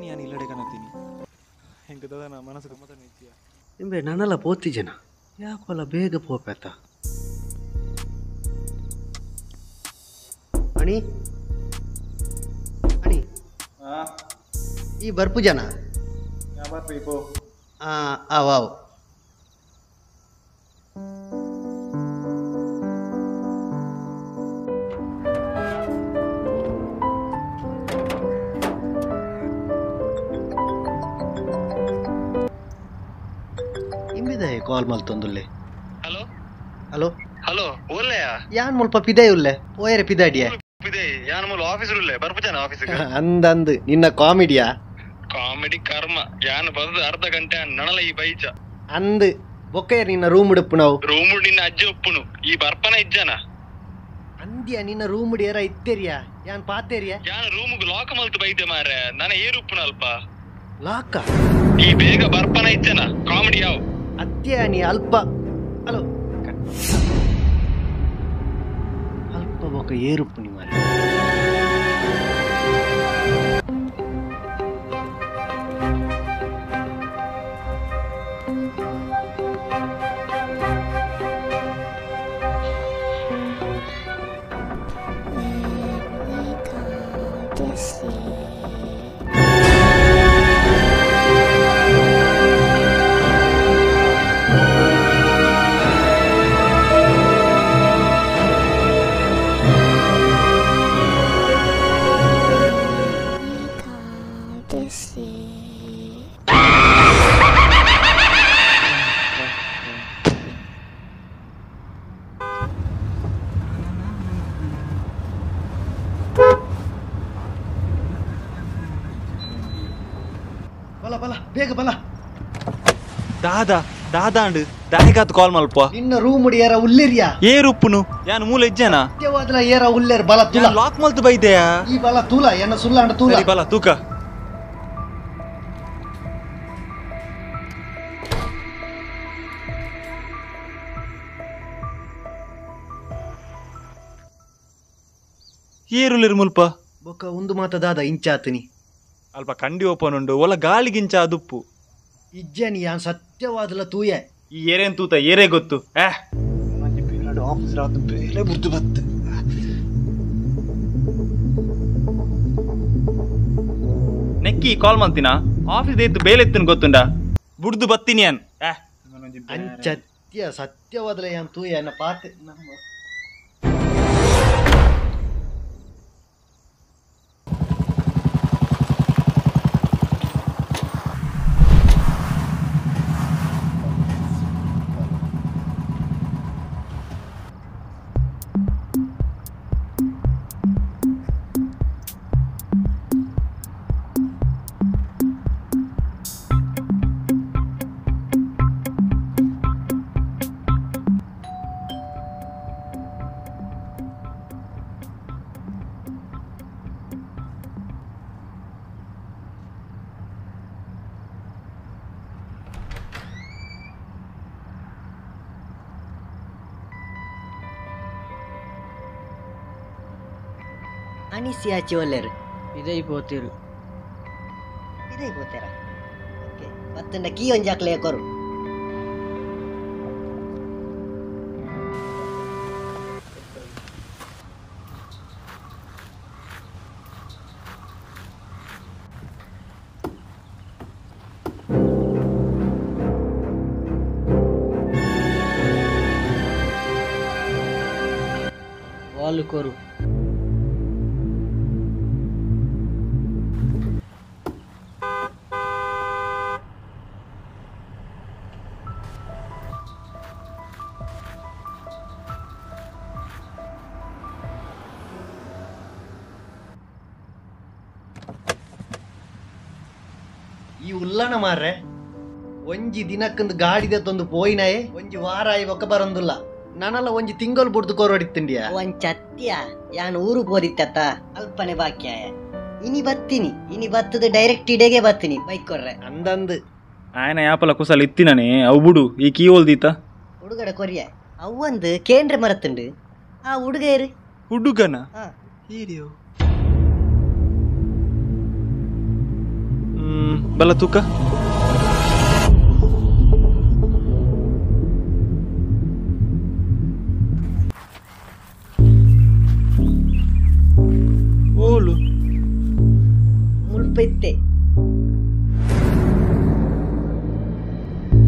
ಯಾನ್ ಇಲ್ಲಡೆ ಕನತೀನಿ ಎಂಕ ದಾದನ ಮನಸ್ಸು ಗಮತನ ಇಚ್ಚಿಯ ಇಂಬೆ ನನಲ ಪೋತಿ ಜನ ಯಾಕೋಲ ಬೇಗ ಪೋಪೆತ ಅಣಿ ಅಣಿ ಈ ಬರ್ಪು ಜನ ಆವ್ ಆವ್ ಇಂಬಿದೆ ಕಾಲ್ ಮಲ್ತೊಂದುಲ್ಲೆ. ಹಲೋ ಹಲೋ ಹಲೋ ಓಲ್ಲೆಯ ಯಾನ್ ಮುಲ್ಪ ಪಿದೈ ಉಲ್ಲೆ ಪೋಯರೆ ಪಿದಾಡಿಯ ಪಿದೈ ಯಾನ್ ಮುಲ್ಪ ಆಫೀಸ್ ಉಲ್ಲೆ ಬರ್ಪುಜನ ಆಫೀಸ್ ಅಂದಂದು ನಿನ್ನ ಕಾಮಿಡಿಯಾ ಕಾಮಿಡಿ ಕರ್ಮ ಯಾನ್ ಬದದು ಅರ್ಧ ಗಂಟೆ ನನಲ ಈ ಬೈಚ ಅಂದ್ ಬೊಕ್ಕಯ್ಯ ನಿನ್ನ ರೂಮ್ ಉಡುಪ್ಪು ನಾವು ರೂಮ್ ನಿನ್ನ ಅಜ್ಜಿ ಒಪ್ಪುನು ಈ ಬರ್ಪನ ಇಜ್ಜನ ಅಂದ್ಯ ನಿನ್ನ ರೂಮ್ ಏರ ಇತ್ತೇರಿಯಾ ಯಾನ್ ಪಾತೇರಿಯಾ ಯಾನ್ ರೂಮ್ ಲಾಕ್ ಮಲ್ತು ಬೈದೆ ಮಾರೆ ನನ ಏರುಪ್ಪುನ ಅಲ್ಪ ಲಾಕ ಈ ಬೇಗ ಬರ್ಪನ ಇಜ್ಜನ ಕಾಮಿಡಿ ಯಾವ ಅತ್ಯ ನೀ ಅಲ್ಪ ಹಲೋ ಅಲ್ಪ ಬೊಕ್ಕ ಏರುಪ್ಪು ನಿ ಮಾರೆ ಬಲ ಬಲ ಬೇಗ ಬಲ ದಾದಾ ದಾದಾಂಡು ದಾಯಿಗಾತ್ ಕಾಲ್ ಮಲ್ಪ ನಿನ್ನ ರೂಮ್ ಏರ ಉಲ್ಲೇರಿಯಾ ಏರುಪ್ಪುನು ಯಾನ್ ಮೂಲ ಇಜ್ಜನ ಸತ್ಯವಾದಲ ಏರ ಉಲ್ಲೇರ್ ಬಲ ತುಲ ಲಾಕ್ ಮಲ್ತು ಬೈದೆಯಾ ಈ ಬಲ ತುಲ ಎನ್ನ ಸುಲ್ಲಾಂಡ ತುಲ ಸರಿ ಬಲ ತೂಕ ಏರುಲ್ಲೇರು ಮುಲ್ಪ ಬೊಕ್ಕ ಒಂದು ಮಾತ ದಾದ ಇಂಚಾತನಿ ಅಲ್ಪ ಕಂಡಿ ಓಪನ್ ಉಂಡು ಒಲ ಗಾಳಿಗಿಂಚ ಅದುಪ್ಪು ಇಜ್ಜನಿ ಯಾನ್ ಸತ್ಯವಾದಲ ತೂಯೆ ಈ ಏರೇನ್ ತೂತ ಏರೇ ಗೊತ್ತು ಆಫೀಸ್ ರಾತ್ ಬೇಲೆ ಬುರ್ದು ಬತ್ತು ನೆಕ್ಕಿ ಕಾಲ್ ಮಾಡ್ತೀನ ಆಫೀಸ್ ಎದ್ದು ಬೇಲೆ ಎತ್ತನ್ ಗೊತ್ತುಂಡ ಬುಡ್ದು ಬತ್ತೀನಿ ಯಾನ್ ಅಂಚತ್ಯ ಸತ್ಯವಾದಲ ಯಾನ್ ತೂಯೆ ಅನ್ನ ಪಾತೆ ನಮ್ಮ ಅನಿಸಿಯಾಚಿ ಒಲ್ಲೆರು ಇದೇ ಪೋತಿರು ಇದೇ ಪೋತೇರ ಓಕೆ ಬತ್ತಂಡ ಕೀ ಒಂಜಾಕ್ಲೆ ಕೊರು ವಾಲ್ ಕೊರು ಈ ಉಲ್ಲಣ ಮಾರ್ರೆ ಒಂಜಿ ದಿನಕ್ಕೊಂದು ಗಾಡಿದ ತಂದು ಪೋಯಿನಾಯೆ ಒಂಜಿ ವಾರ ಆಯಿ ಒಕ್ಕ ಬರಂದುಲ್ಲ ನನಲ ಒಂಜಿ ತಿಂಗಳು ಬುಡ್ದು ಕೋರೊಡಿತ್ತುಂಡಿಯ ಒಂಜ್ ಚತ್ಯ ಯಾನ್ ಊರು ಪೋದಿತ್ತತ್ತ ಅಲ್ಪನೆ ಬಾಕ್ಯಾಯ ಇನಿ ಬತ್ತೀನಿ ಇನಿ ಬತ್ತದ ಡೈರೆಕ್ಟ್ ಇಡೆಗೆ ಬತ್ತೀನಿ ಬೈಕ್ ಕೊರ್ರೆ ಅಂದಂದು ಆಯನ ಯಾಪಲ ಕುಸಲ್ ಇತ್ತಿನನೇ ಅವು ಬುಡು ಈ ಕೀ ಓಲ್ದೀತ ಹುಡುಗಡ ಕೊರಿಯ ಅವ್ವಂದು ಕೇಂದ್ರ ಮರತ್ತುಂಡು ಆ ಹುಡುಗ ಏರು ಹುಡುಗನ ಹಾ. ಏರಿಯೋ ಬಲ ತೂಕ ಓಲು ಮುಲ್ಪ ಇತ್ತೆ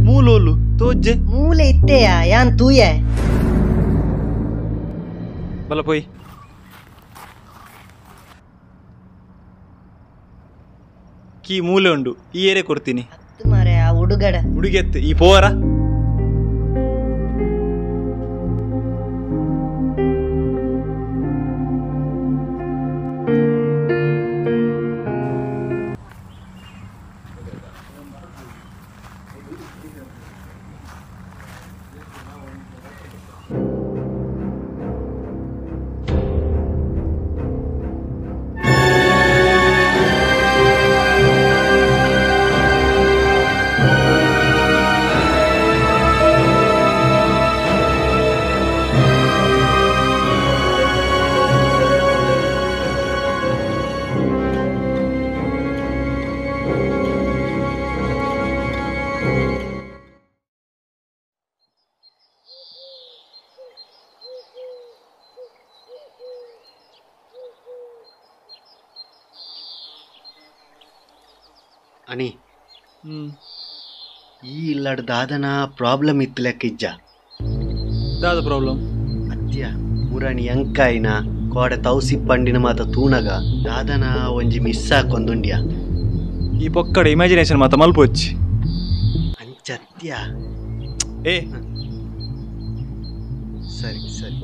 ಮೂಲೋಲು ತೋಜ್ಜೆ ಮೂಲೆ ಇತ್ತೆಯಾ ಯಾನ್ ತೂಯೆ ಬಲ ಪೋಯ್ ಕೀ ಮೂಲೆ ಉಂಡು ಈ ಏರೆ ಕೊಡ್ತೀನಿ ಮಾರೆ ಆ ಹುಡುಗಡ ಹುಡುಗೆತ್ತು ಈ ಪೋವರ ಅನಿ ಈ ಇಲ್ಲಡ್ ದಾದನ ಪ್ರಾಬ್ಲಮ್ ಇತ್ತು ಲೆಕ್ಕ ಇಜ್ಜ ದಾದ ಪ್ರಾಬ್ಲಮ್ ಅತ್ಯ ಮುರಣಿ ಅಂಕಾಯಿನ ಕೋಡೆ ತೌಸಿ ಪಂಡಿನ ಮಾತ ತೂನಗ ದಾದನ ಒಂಜಿ ಮಿಸ್ ಹಾಕೊಂದುಂಡ್ಯ ಈ ಪೊಕ್ಕಡೆ ಇಮ್ಯಾಜಿನೇಷನ್ ಮಾತ ಮಲ್ಪೊಚ್ಚಿ ಅಂಚತ್ಯ ಏ ಸರಿ ಸರಿ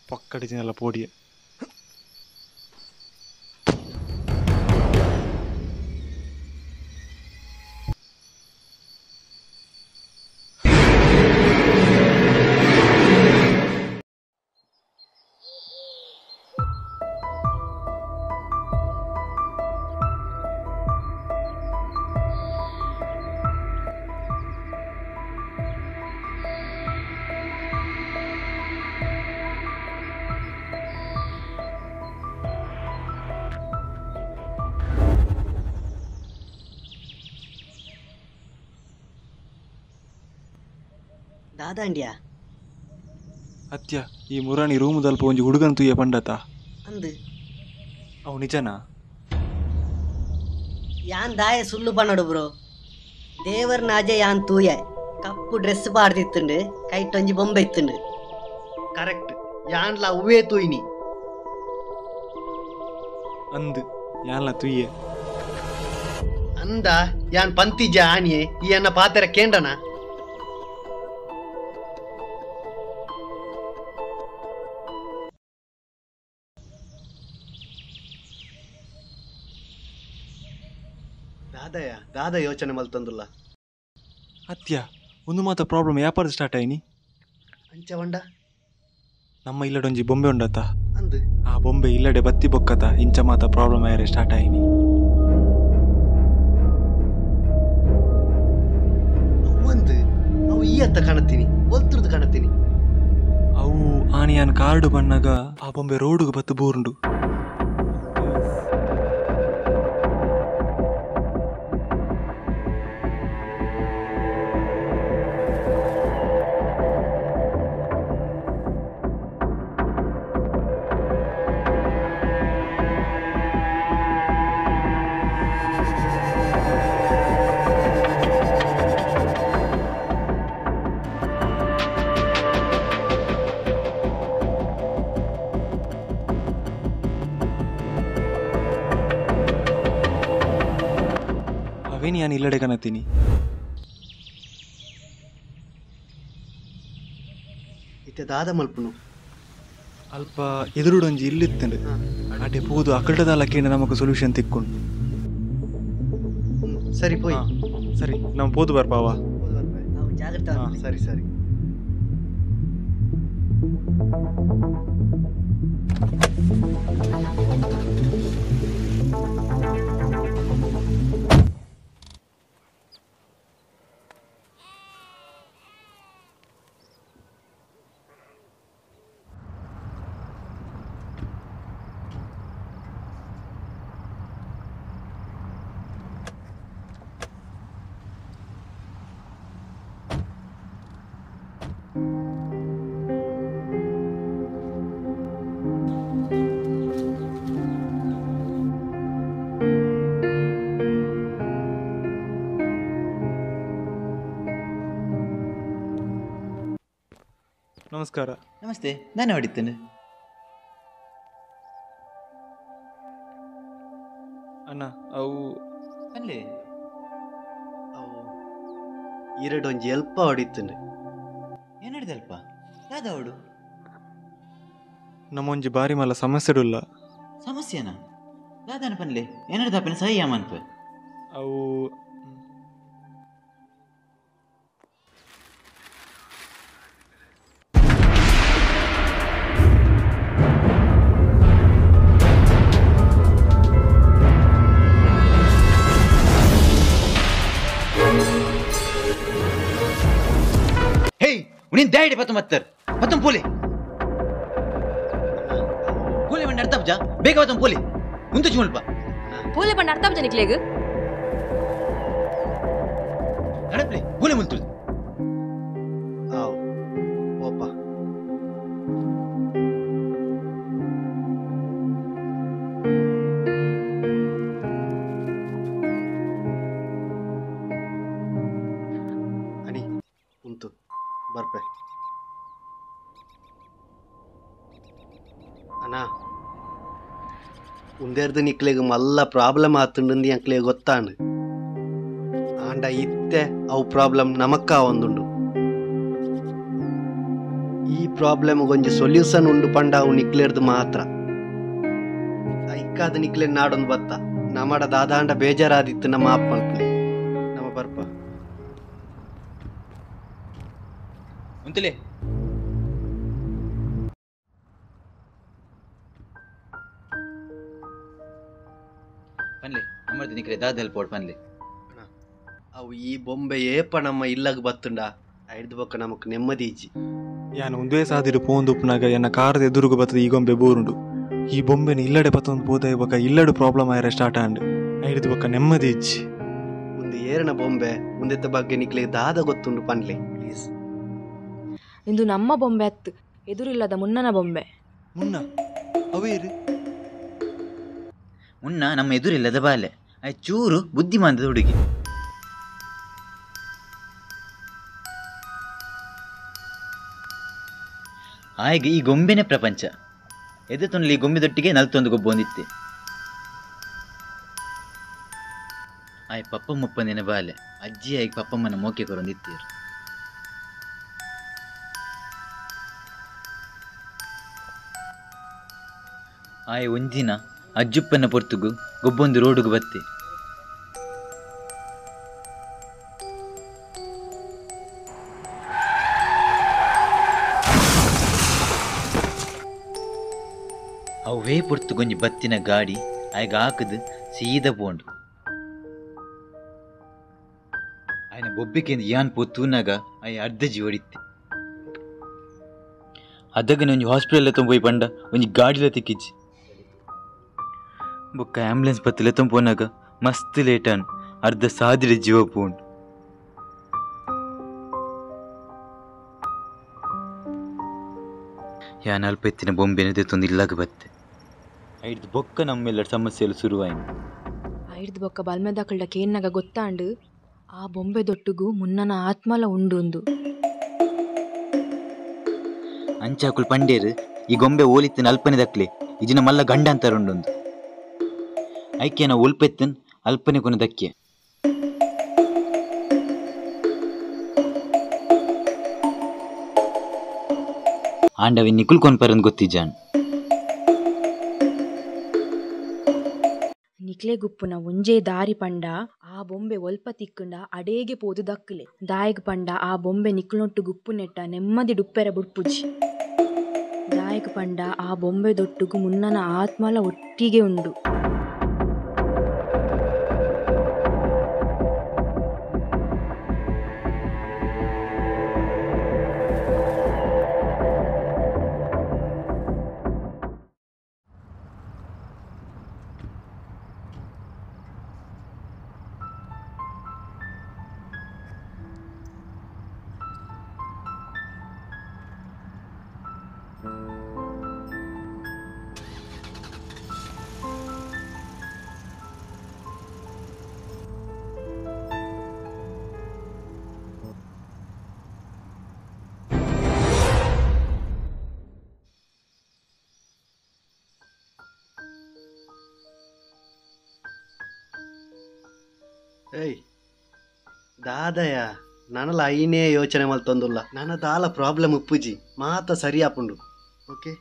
ಪಕ್ಕಡಿಜಿನೆಲ್ಲ ಪೋಡಿಯೆ ದಾದಾಂಡ್ಯಾ ಅತ್ಯ ಈ ಮುರಾಣಿ ರೂಮ್ ದಲ್ಪ ಒಂಜಿ ಹುಡುಗನ್ ತೂಯ ಪಂಡತ ಅಂದು ಅವು ನಿಜನಾ ಯಾನ್ ದಾಯ ಸುಳ್ಳು ಪನ್ನಡು ಬ್ರೋ ದೇವರ್ ನಾಜೆ ಯಾನ್ ತೂಯ ಕಪ್ಪು ಡ್ರೆಸ್ ಪಾಡ್ದಿತ್ತುಂಡು, ಕೈಟೊಂಜಿ ಬೊಂಬೆ ಇತ್ತುಂಡು. ಕರೆಕ್ಟ್, ಯಾನ್ಲ ಅವೇ ತೂಯಿನಿ. ಅಂದ್ ಯಾನ್ಲ ತುಯ್ಯೆ ಅಂದ ಯಾನ್ ಪಂತಿಜ ಆನಿಯೆ ಈ ಅನ್ನ ಪಾತೆರ ಕೇಂಡನ. ದಾದಯ ದಾದ ಯೋಚನೆ ಮಲ್ತಂದುಲ್ಲ. ಅತ್ಯ ಒಂದು ಮಾತ ಪ್ರಾಬ್ಲಮ್ ಯಾಪಾರ ಸ್ಟಾರ್ಟ್ ಆಯ್ನಿ ಅಂಚವಂಡ. ನಮ್ಮ ಇಲ್ಲಡೊಂಜಿ ಬೊಂಬೆ ಉಂಡತ ಅಂದು ಆ ಬೊಂಬೆ ಇಲ್ಲಡೆ ಬತ್ತಿ ಬೊಕ್ಕತ ಇಂಚ ಮಾತ ಪ್ರಾಬ್ಲಮ್ ಆಯರೆ ಸ್ಟಾರ್ಟ್ ಆಯ್ನಿ. ಒಂದು ಅವು ಈ ಅತ್ತ ಕಾಣುತ್ತೀನಿ, ಒತ್ತುರ್ದು ಕಾಣುತ್ತೀನಿ. ಅವು ಆನಿಯಾನ್ ಕಾರ್ಡು ಬಣ್ಣಗ ಆ ಬೊಂಬೆ ರೋಡುಗು ಬತ್ತು ಬೂರುಂಡು. ಅವೇನು ಯಾನ್ ಇಲ್ಲಡೆ ಕನತೀನಿ. ಇತ್ತೆ ದಾದ ಮಲ್ಪುನು ಅಲ್ಪ ಎದುರುಡೊಂಜಿ ಇಲ್ಲಿತ್ತಂಡು ಆಟೆ ಪೋದು ಅಕಲ್ಟದಾಲಕ್ಕೇನೆ ನಮಕ್ ಸೊಲ್ಯೂಷನ್ ತಿಕ್ಕೊಂಡು. ಸರಿ ಪೋಯ್. ಸರಿ ನಮ್ಮ ಪೋದು ಬರ್ಪಾವ. ಜಾಗ್ರತೆ. ಸರಿ ಸರಿ. ನಮಸ್ಕಾರ. ನಮಸ್ತೆ, ನಾನು ಹೊಡಿತೇನೆ. ಅಣ್ಣ ಅವು ಅಲ್ಲೇ ಅವು ಎರಡೊಂಜಿ ಎಲ್ಪ ಹೊಡಿತೇನೆ. ಏನು ಹಿಡಿದಲ್ಪ ಯಾವ್ದು ಅವಡು? ನಮ್ಮೊಂಜಿ ಬಾರಿ ಮಲ್ಲ ಸಮಸ್ಯೆ ಉಲ್ಲ. ಸಮಸ್ಯೆನಾ? ಯಾವ್ದನ ಪನ್ಲೆ ಏನಿಡ್ದಪ್ಪನ ಸಹಿ ಮನ್ಪ ಅವು ಉನಿನ್ ದಾಯಿಡಿ ಪತ್ತು ಮತ್ತರ್ ಪತ್ತಂ ಪೋಲೆ ಪೋಲೆ ಬಂಡ ಅರ್ಥಬ್ಜ ಬೇಗ ಪತ್ತಂ ಪೋಲೆ ಉಂತು ಚುಮಲ್ಪ ಪೋಲೆ ಬಂಡ ಅರ್ಥಬ್ಜ ನಿಕ್ಲೇಗ ನಡಪ್ಲೆ ಪೋಲೆ ಮುಲ್ತು ಆವ್ ಓಪ ಅಣಿ ಉಂತು ಬರ್ಪೆ. ಅಣ್ಣ ಉಂದೇರ್ದು ನಿಕ್ಲೆಗ್ ಮಲ್ಲ ಪ್ರಾಬ್ಲಮ್ ಆತುಂಡು ಅಂಕ್ಲೆ ಗೊತ್ತಾಂಡು. ಆಂಡ ಇತ್ತೆ ಅವು ಪ್ರಾಬ್ಲಮ್ ನಮಕ್ಕ ಒಂದುಂಡು. ಈ ಪ್ರಾಬ್ಲಮ್ ಒಂಜಿ ಸೊಲ್ಯೂಷನ್ ಉಂಡು ಪಂಡ ಅವು ನಿಕ್ಲೇರ್ದು ಮಾತ್ರ. ಐಕಾದ ನಿಕ್ಲೆ ನಾಡೊಂದು ಬತ್ತ ನಮಡ ದಾದಾಂಡ ಬೇಜಾರಾದಿತ್ತು ನಮ್ಮ ಅಪ್ಪ ಮಲ್ಪಲೆ ನಮ್ಮ ಬರ್ಪ ಉಂತಲೆ. ಪನ್ಲೆ ನಮ್ಮರ್ದು ನಿಕ್ಲೆ ದಾದ ಹೆಲ್ಪ್ ಓಡ್ ಪನ್ಲೆ. ಅವು ಈ ಬೊಂಬೆ ಏಪ ನಮ್ಮ ಇಲ್ಲಗ್ ಬತ್ತುಂಡ ಐದು ಬೊಕ್ಕ ನಮಕ್ ನೆಮ್ಮದಿ ಇಜ್ಜಿ. ಯಾನು ಒಂದೇ ಸಾದಿರು ಪೋಂದುಪ್ಪನಾಗ ಎನ್ನ ಕಾರದ ಎದುರುಗು ಬತ್ತದ ಈ ಗೊಂಬೆ ಬೋರುಂಡು. ಈ ಬೊಂಬೆನ ಇಲ್ಲಡೆ ಬತ್ತೊಂದು ಪೋದ ಬೊಕ್ಕ ಇಲ್ಲಡು ಪ್ರಾಬ್ಲಮ್ ಆಯರೆ ಸ್ಟಾರ್ಟ್ ಆಂಡ್ ಐದು ಬೊಕ್ಕ ನೆಮ್ಮದಿ ಇಜ್ಜಿ. ಒಂದು ಏರನ ಬೊಂಬೆ ಒಂದೆತ್ತ ಬಗ್ಗೆ ನಿಕ್ಲೆ ದಾದ ಗೊತ್ತುಂಡು ಪನ್ಲೆ ಪ್ಲೀಸ್. ಇಂದು ನಮ್ಮ ಬೊಂಬೆ ಅತ್ತು ಎದುರಿಲ್ಲದ ಮುನ್ನನ ಬೊಂಬೆ. ಮುನ್ನ ಅವೇರು ಮುನ್ನ ನಮ್ಮ ಎದುರಿಲ್ಲದ ಬಾಲೆ ಚೂರು ಬುದ್ಧಿಮಾನದ ಹುಡುಗಿ. ಆಯ್ಗೆ ಈ ಗೊಂಬೆನೇ ಪ್ರಪಂಚ. ಎದೆ ಈ ಗೊಂಬೆದೊಟ್ಟಿಗೆ ನಲ್ತೊಂದು ಗೊಬ್ಬೊಂದಿತ್ತೆ. ಆಯ್ ಪಪ್ಪಮ್ಮಪ್ಪಂದಿನ ಬಾಲೆ ಅಜ್ಜಿ ಆಯ್ಗೆ ಪಪ್ಪಮ್ಮನ ಮೋಕೆ ಕೊರೊಂದಿತ್ತೀರು. ಆಯ್ ಒಂದಿನ ಅಜ್ಜುಪ್ಪನ ಪೊರ್ತುಗು ಗೊಬ್ಬೊಂದು ರೋಡುಗು ಬತ್ತೆ. ಅವೇ ಪೊರ್ತುಗೊಂಜಿ ಬತ್ತಿನ ಗಾಡಿ ಆಯ್ಗ ಹಾಕದು ಸೀದ ಪೋಂಡು. ಆಯ್ನ ಬೊಬ್ಬಿಕೆಂದು ಯಾನ್ ಪೊತ್ತೂನಾಗ ಆಯ್ ಅರ್ಧ ಜೀವಡಿತ್ತೆ. ಅದಗನೆ ಒಂಜಿ ಹಾಸ್ಪಿಟಲ್ ಎತ್ತೊಂದು ಪಂಡ ಒಂಜಿ ಗಾಡಿಲ ತಿಕ್ಕಿಜ್ಜಿ. ಬೊಕ್ಕ ಆಂಬ್ಯುಲೆನ್ಸ್ ಬತ್ತಲೆ ಪೋನಾಗ ಮಸ್ತ್ ಲೇಟ್ ಆನ್ ಅರ್ಧ ಸಾದಿರ ಜೀವ ಪೋಂಡು. ಯಾನ್ ಅಲ್ಪ ಎತ್ತಿನ ಬೊಂಬೆನ ದೆತ್ತೊಂದು ಇಲ್ಲಾಗ ಬತ್ತೆ. ಐಡ್ದು ಬೊಕ್ಕ ನಮ್ಮೆಲ್ಲ ಸಮಸ್ಯೆಲು ಶುರುವಾಯಿನ. ಐಡ್ದು ಬೊಕ್ಕ ಬಲ್ಮೆದಾಕಲ್ಡ ಕೇನ್ನಾಗ ಗೊತ್ತಾಂಡು ಆ ಬೊಂಬೆ ದೊಟ್ಟುಗು ಮುನ್ನನ ಆತ್ಮಲ ಉಂಡು. ಅಂಚಾಕುಲ್ ಪಂಡೇರು ಈ ಗೊಂಬೆ ಓಲಿತ್ತಿನ ಅಲ್ಪನೆ ದಕ್ಲೆ ಇಜಿನ ಮಲ್ಲ ಗಂಡ ಅಂತಾರುಂಡೊಂದು. ಐಕ್ಯನ ಒಲ್ಪೆತ್ತನ್ ಅಲ್ಪನೆ ಕೊನೆ ದಕ್ಕೆ. ಆಂಡವೆ ನಿಕುಲ್ ಕೊನ್ಪರಂದು ಗೊತ್ತಿಜಾನ್. ನಿಕ್ಲೆ ಗುಪ್ಪುನ ಒಂಜೇ ದಾರಿ ಪಂಡ ಆ ಬೊಂಬೆ ಒಲ್ಪ ತಿಕ್ಕಂಡ ಅಡೇಗೆ ಪೋದು ದಕ್ಕಲೆ. ದಾಯಗ್ ಪಂಡ ಆ ಬೊಂಬೆ ನಿಕ್ಲೊಟ್ಟು ಗುಪ್ಪು ನೆಟ್ಟ ನೆಮ್ಮದಿ ಡುಪ್ಪೆರ ಬುಡ್ಪುಜಿ. ದಾಯಕ್ ಪಂಡ ಆ ಬೊಂಬೆ ದೊಟ್ಟುಗು ಮುನ್ನನ ಆತ್ಮಲ ಒಟ್ಟಿಗೆ ಉಂಡು. ಏಯ್ ದಾದಯ ನನಲ ಐನೇ ಯೋಚನೆ ಮಲ್ತೊಂದುಲ್ಲ. ನನ್ನ ದಾಲ ಪ್ರಾಬ್ಲಮ್ ಉಪ್ಪುಜಿ ಮಾತ ಸರಿ ಆಪುಂಡು. ಓಕೆ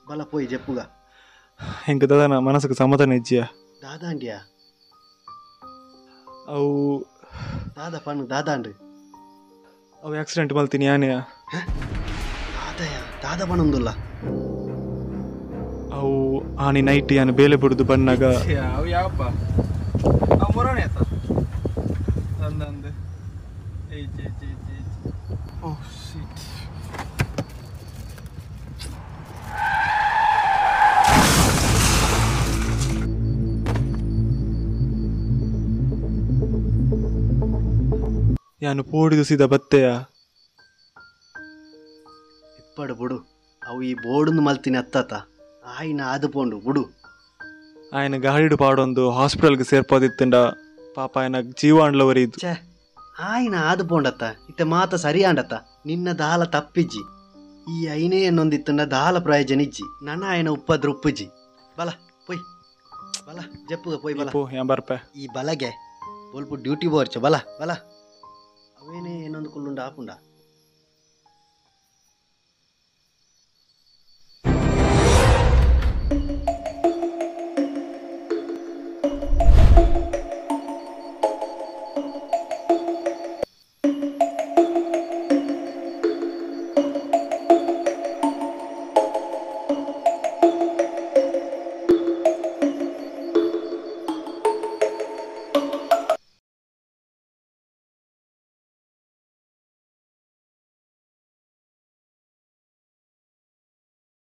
ಬಲ ಪೋಯಿ ಜಪ್ಪುಗ. ಎಂಕ ದಾದನ ಮನಸ್ಸಿಗೆ ಸಮಾಧಾನ ಇಜ್ಜಿಯ. ದಾದಾಂಡಿಯಾ ಅವು ದಾದ ಪಣ್ಣು ದಾದಾಂಡು ಅವು ಆಕ್ಸಿಡೆಂಟ್ ಮಲ್ತೀನಿ ಯಾನೆಯ. ದಾದಯ ದಾದ ಪಣ್ಣೊಂದುಲ್ಲ. ಅವು ಆನಿ ನೈಟ್ ಯಾನು ಬೇಲೆ ಬುಡ್ದು ಬನ್ನಾಗ ಅವು ಯಾವಪ್ಪ ಅವು ಮೊರನೆ ಆತ ಅಂದಂದು ಏಜ್ ಏಜ್ ಏಜ್ ಏಜ್. ಓ ಶಿಟ್. ಯಾನು ಪೋಡಿದು ಸೀದಾ ಬತ್ತೆಯ. ಇಪ್ಪಡು ಬುಡು ಅವು ಈ ಬೋರ್ಡ್ನು ಮಲ್ತೀನಿ ಅತ್ತಾತ ಆಯ್ನ ಆದು ಪೋಂಡು ಬುಡು. ಆಯನ ಗಾಡಿಡು ಪಾಡೊಂದು ಹಾಸ್ಪಿಟಲ್ಗೆ ಸೇರ್ಪೋದಿತ್ತಂಡ ಪಾಪ ಆಯನ ಜೀವ ಅಂಡ್ಲವರಿ ಇದು. ಛೇ ಆಯ್ನ ಆದು ಪೋಂಡತ್ತ ಇತ್ತ ಮಾತ ಸರಿ ಆಂಡತ್ತ. ನಿನ್ನ ದಾಲ ತಪ್ಪಿಜ್ಜಿ ಈ ಐನೇ ಅನ್ನೊಂದಿತ್ತಂಡ ದಾಲ ಪ್ರಯೋಜನ ಇಜ್ಜಿ. ನನ್ನ ಆಯನ ಉಪ್ಪದ್ರ ಉಪ್ಪುಜ್ಜಿ. ಬಲ ಪೊಯ್ ಬಲ ಜಪ್ಪುಗ ಪೊಯ್ ಬಲ ಬರ್ಪೆ ಈ ಬಲಗೆ ಬೊಲ್ಪ ಡ್ಯೂಟಿ ಬೋರ್ಚ ಬಲ ಬಲ ಅವೇನೇ ಏನೊಂದು ಕುಲ್ಲುಂಡ ಆಪುಂಡ.